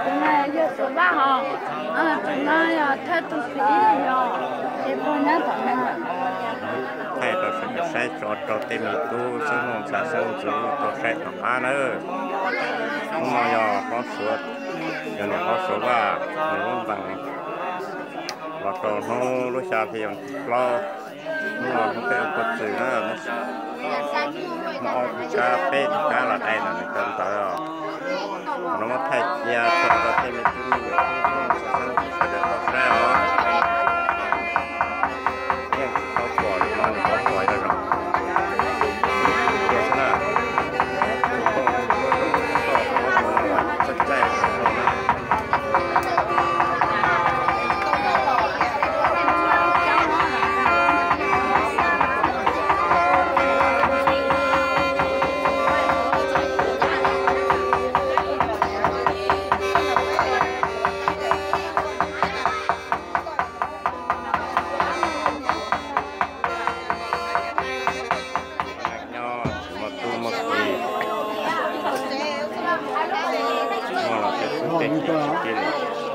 Tus no yog Suav Vaj hos, tus no yog thawj tus txiv yog, ces puag nyob tom no. Thaij rau sawv daws saib tso rau tej me tub xeeb leej ntxhais xeeb ntxwv tau saib tom qab nawb. Hnub no yog hlob Suav, yog niam hlob Suav Vaj nws lub ntees los rau hnub lub xya hli plaub, hnub no hnub peb ua pov txwm na, muaj ob tug kab peb tug kab los dai ntawm nws cov ntawd os. Qhov no muab thaij cia tso rau tej me tub me nyuam sawv daws tau saib os. Yeej tsis tau pom li no, nws tau pom zoo zoo. Cia xwb na. Txaij txaij na. Nyob tsis muaj tub muaj ki, muaj los tej tub tej ki tsis kiv li,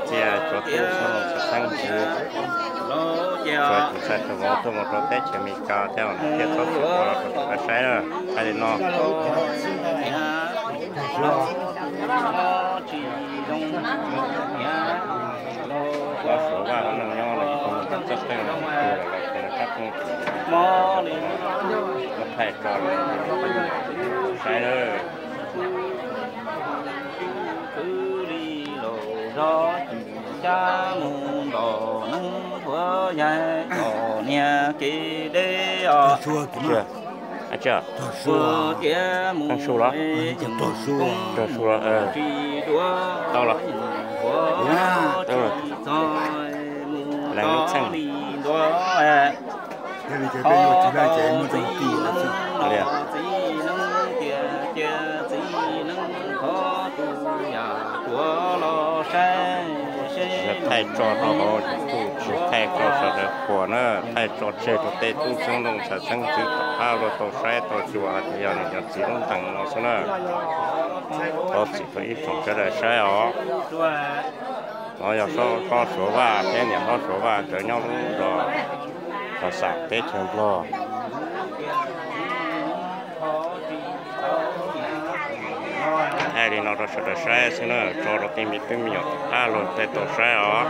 cia cov tub xeeb leej ntxhais xeeb ntxwv, txhua tus txhais tus vauv tuaj mus rau teb chaws Amelikas thiab os, thiaj txhob txwm ua los rau sawv daws saib na. Hais li no. Hlob Suav Vaj hauv neeg nyob los ib tug neeg txawj txawj txawj los tus nws qab phooj ywg muab thaij tso rau saib na. Kwv li laus zov cim xyab mus nrog neeg puav yaig tom niag kev deb os. Ua tiav mus Rog Su los? Rog Su los, tau los. Txog mus txog li ntua. Txiv neeb los, txiv neeb tias cia txiv neeb thov tus yam tuav los saib seb. Thaij tso rau hauv YouTube, tsis thaij rau sawv daws pom na, thaij tso tseg rau tej tub xeeb leej ntxhais xeeb ntxwv tom qab luag tau saib tau xyuas hais tias yog nws cov txiv lub ntees no xwb na. Thov txim rau ib tsoom sawv daws saib os. No yog hlob Suav Vaj thiab niam hlob Suav Vaj nkawd nyob lub zos Xas Xam teb chaws Nplog. Thaij li no rau sawv daws saib xwb na, tso rau tej me tub me nyuam tom qab luag tej tau saib os.